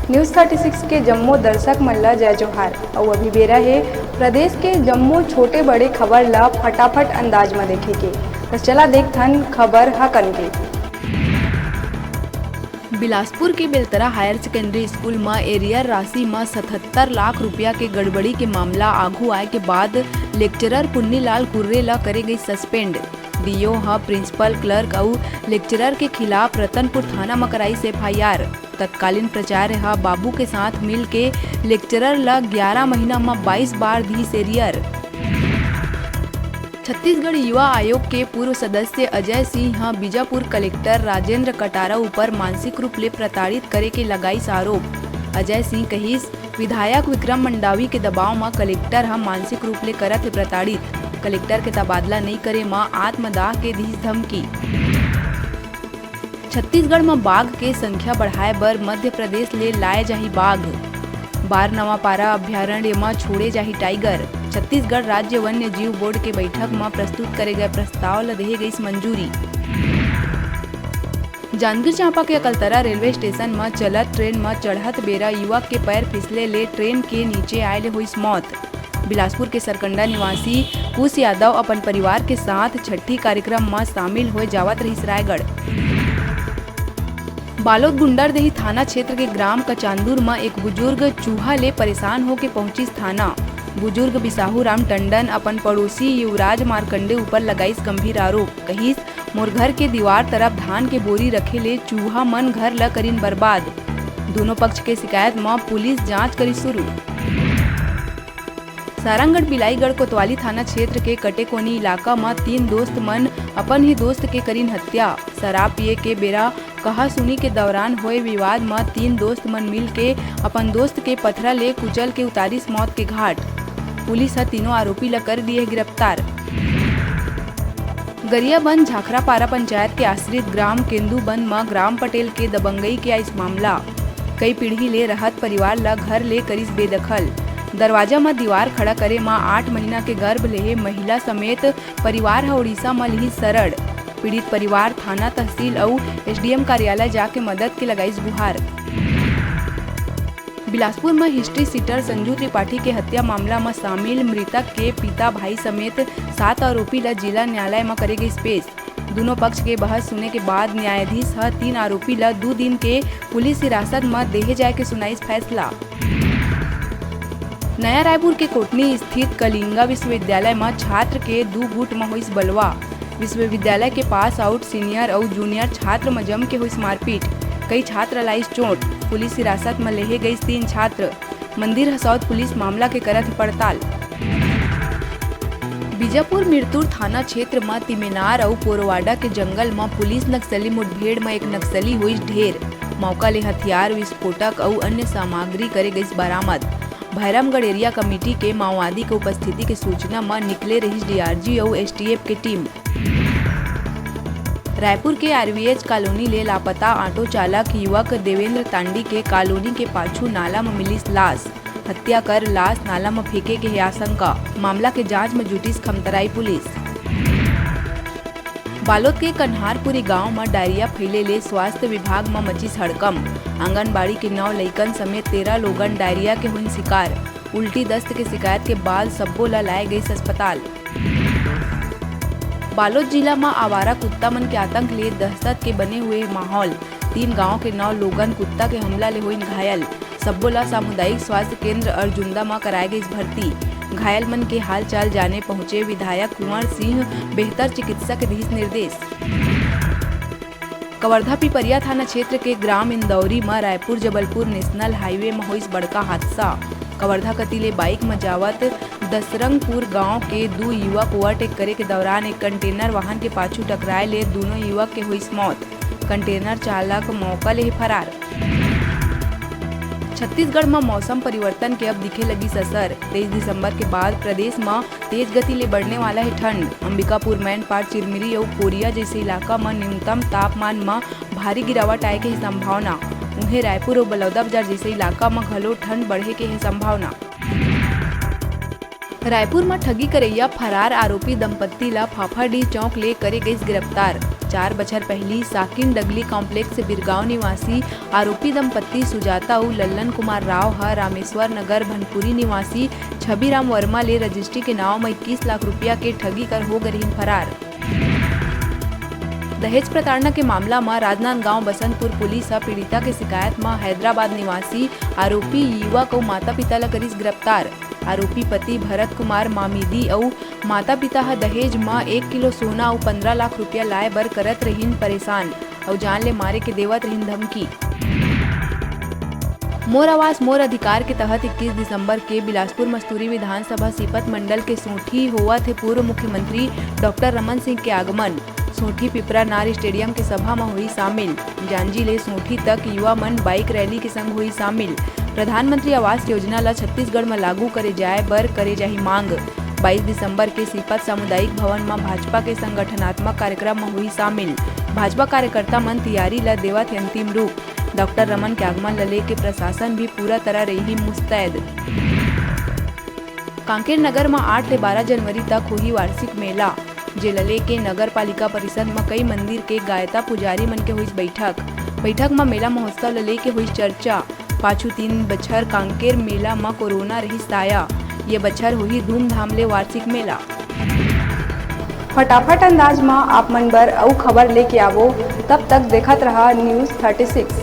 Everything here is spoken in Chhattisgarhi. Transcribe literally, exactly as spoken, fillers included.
News thirty six के जम्मो दर्शक मन ला जय जोहार। अउ अभी बेरा हे प्रदेश के जम्मो छोटे बड़े खबर ला फटाफट अंदाज म देखे के। त चला देखथन खबर ह कन के। बिलासपुर के बेलतरा हायर सेकेंडरी स्कूल म एरियर राशि म सतहत्तर लाख रुपया के गड़बड़ी के मामला आघू आए के बाद लेक्चरर पुन्नीलाल कुर्रे ल करे गई सस्पेंड। डीओ ह प्रिंसिपल क्लर्क अउ लेक्चरर के खिलाफ रतनपुर थाना म कराइस एफआईआर। तत्कालीन प्राचार्य ह बाबू के साथ मिल के लेक्चरर ल ग्यारह महीना म बाईस बार दीस एरियर। छत्तीसगढ़ युवा आयोग के पूर्व सदस्य अजय सिंह ह बीजापुर कलेक्टर राजेंद्र कटारा ऊपर मानसिक रूप ले प्रताड़ित करे के लगाइस आरोप। अजय सिंह कहिस, विधायक विक्रम मंडावी के दबाव म कलेक्टर ह मानसिक रूप ले करत हे प्रताड़ित। कलेक्टर के तबादला नइ करे म आत्मदाह के दीस धमकी। छत्तीसगढ़ म बाघ के संख्या बढ़ाए बर मध्य प्रदेश ले लाए जाही बाघ। बारनवापारा अभ्यारण्य म छोड़े जाही टाइगर। छत्तीसगढ़ राज्य वन्य जीव बोर्ड के बैठक म प्रस्तुत करे गए प्रस्ताव ल देहे गईस मंजूरी। जांजगीर चांपा के अकलतरा रेलवे स्टेशन म चलत ट्रेन म चढ़त बेरा युवक के पैर फिसले ले ट्रेन के नीचे आए ले होइस मौत। बिलासपुर के सरकंडा निवासी कुश यादव अपन परिवार के साथ छठी कार्यक्रम म शामिल होए जावत रहिस रायगढ़। बालोद गुंडरदेही थाना क्षेत्र के ग्राम कचांदुर म एक बुजुर्ग चूहा ले परेशान होके पहुंचिस थाना। बुजुर्ग बिसाहू राम टंडन अपन पड़ोसी युवराज मार्कंडे ऊपर लगाइस गंभीर आरोप। कहिस, मोर घर के दीवार तरफ धान के बोरी रखे ले चूहा मन घर ल करिन बर्बाद। दोनों पक्ष के शिकायत म पुलिस जांच करी शुरू। सारंगढ़ बिलाईगढ़ कोतवाली थाना क्षेत्र के कटेकोनी इलाका म तीन दोस्त मन अपन ही दोस्त के करिन हत्या। शराब पिए के बेरा कहा सुनी के दौरान होए विवाद म तीन दोस्त मन मिल के अपन दोस्त के पथरा ले कुचल के उतारिस मौत के घाट। पुलिस ह तीनों आरोपी ल कर दिए गिरफ्तार। गरियाबंद झाखरापारा पंचायत के आश्रित ग्राम केंदूबंद म ग्राम पटेल के दबंगई के आइस मामला। कई पीढ़ी ले रहत परिवार ल घर ले करिस बेदखल। दरवाजा म दीवार खड़ा करे म आठ महीना के गर्भ लेहे महिला समेत परिवार ह उड़ीसा म लिहिस शरण। पीड़ित परिवार थाना, तहसील अउ एसडीएम कार्यालय जाके मदद के लगाइस गुहार। बिलासपुर म हिस्ट्री शीटर संजू त्रिपाठी के हत्या मामला म शामिल मृतक के पिता, भाई समेत सात आरोपी ल जिला न्यायालय म करे गइस पेश। दूनों पक्ष के बहस सुने के बाद न्यायाधीश ह तीन आरोपी ल दू दिन के पुलिस हिरासत म देहे जाय के सुनाइस फैसला। नया रायपुर के कोटनी स्थित कलिंगा विश्वविद्यालय म छात्र के दू गुट म होइस बलवा। विश्वविद्यालय के पास आउट सीनियर अउ जूनियर छात्र म जम के होइस मारपीट। कई छात्र लाइस चोट। पुलिस हिरासत म लेहे गइस तीन छात्र। मंदिर हसौद पुलिस मामला के करत हे पड़ताल। बीजापुर मिरतुर थाना क्षेत्र म तिमेनार अउ पोरवाडा के जंगल म पुलिस नक्सली मुठभेड़ म एक नक्सली होइस ढेर। मौका ले हथियार, विस्फोटक अउ अन्य सामग्री करे गइस बरामद। भैरमगढ़ एरिया कमेटी के माओवादी के उपस्थिति के सूचना म निकले रहिस डीआरजी अउ एसटीएफ के टीम। रायपुर के आरवीएच कॉलोनी ले लापता ऑटो चालक युवक देवेंद्र तांडी के कॉलोनी के पाछू नाला म मिलिस लाश। हत्या कर लाश नाला म फेंके के हे आशंका। मामला के जांच म जुटिस खमतराई पुलिस। बालोद के कन्हारपुरी गांव म डायरिया फैले ले स्वास्थ्य विभाग म मचिस हड़कंप। आंगनबाड़ी के नौ लइकन समेत तेरह लोगन डायरिया के होइन शिकार। उल्टी दस्त के शिकायत के बाद सब्बो ल लाए गइस अस्पताल। बालोद जिला म आवारा कुत्ता मन के आतंक ले दहशत के बने हुए माहौल। तीन गांव के नौ लोगन कुत्ता के हमला ले होइन घायल। सब्बो ल सामुदायिक स्वास्थ्य केंद्र अर्जुंदा म कराए गइस भर्ती। घायल मन के हालचाल जाने पहुंचे विधायक कुंवर सिंह बेहतर चिकित्सा के दिस निर्देश। कवर्धा पिपरिया थाना क्षेत्र के ग्राम इंदौरी म रायपुर जबलपुर नेशनल हाईवे म होइस बड़का हादसा। कवर्धा कति ले बाइक म जावत दसरंगपुर गांव के दू युवक ओवरटेक करे के दौरान एक कंटेनर वाहन के पाछू टकराए ले दूनों युवक के होइस मौत। कंटेनर चालक मौका ले ही फरार। छत्तीसगढ़ म मौसम परिवर्तन के अब दिखे लगिस असर। तेईस दिसंबर के बाद प्रदेश म तेज गति ले बढ़ने वाला हे ठंड। अंबिकापुर, मैनपाट, चिरमिरी अउ कोरिया जइसे इलाका म न्यूनतम तापमान म भारी गिरावट आए के हे संभावना। उहें, रायपुर अउ बलौदाबाजार जइसे इलाका म घलो ठंड बढ़े के हे संभावना। रायपुर म ठगी करइया फरार आरोपी दंपत्ति ल फाफाडीह चौक ले करे गइस गिरफ्तार। चार बछर पहिली साकिन डगली कॉम्प्लेक्स बिरगांव निवासी आरोपी दंपत्ति सुजाता अउ लल्लन कुमार राव ह रामेश्वर नगर भनपुरी निवासी छबीराम वर्मा ले रजिस्ट्री के नाव म इक्कीस लाख रुपया के ठगी कर हो गे रिहिन फरार। दहेज प्रताड़ना के मामला म राजनांदगांव बसंतपुर पुलिस ह पीड़िता के शिकायत म हैदराबाद निवासी आरोपी युवक अउ माता-पिता ल करिस गिरफ्तार। आरोपी पति भरत कुमार मामिदी अउ माता-पिता ह दहेज म एक किलो सोना अउ पंद्रह लाख रुपया लाए बर करत रहिन परेशान अउ जान ले मारे के देवत रहिन धमकी। मोर आवास मोर अधिकार के तहत इक्कीस दिसंबर के बिलासपुर मस्तूरी विधानसभा सीपत मंडल के सोंठी होवत हे पूर्व मुख्यमंत्री डॉक्टर रमन सिंह के आगमन। सोंठी पिपरा नार स्टेडियम के सभा म होही शामिल। जांजी ले सोंठी तक युवा मन बाइक रैली के संग होही शामिल। प्रधानमंत्री आवास योजना ल छत्तीसगढ़ म लागू करे जाए बर करे जाही मांग। बाईस दिसंबर के सीपत सामुदायिक भवन म भाजपा के संगठनात्मक कार्यक्रम म होही शामिल। भाजपा कार्यकर्ता मन तियारी ल देवत हे अंतिम रूप। डॉक्टर रमन के आगमन ल लेके प्रशासन भी पूरा तरह रही मुस्तैद। कांकेर नगर म आठ ले बारह जनवरी तक होही वार्षिक मेला, जेला लेके नगर पालिका परिषद म कई मंदिर के गायता पुजारी मन के होइस बैठक। बैठक म मेला महोत्सव ल लेके होइस चर्चा। पाछू तीन बछर कांकेर मेला म कोरोना रहिस साया, ये बछर होही धूमधाम ले वार्षिक मेला। फटाफट अंदाज म आप मन बर अउ खबर लेके आवो, तब तक देखत रहा News thirty six।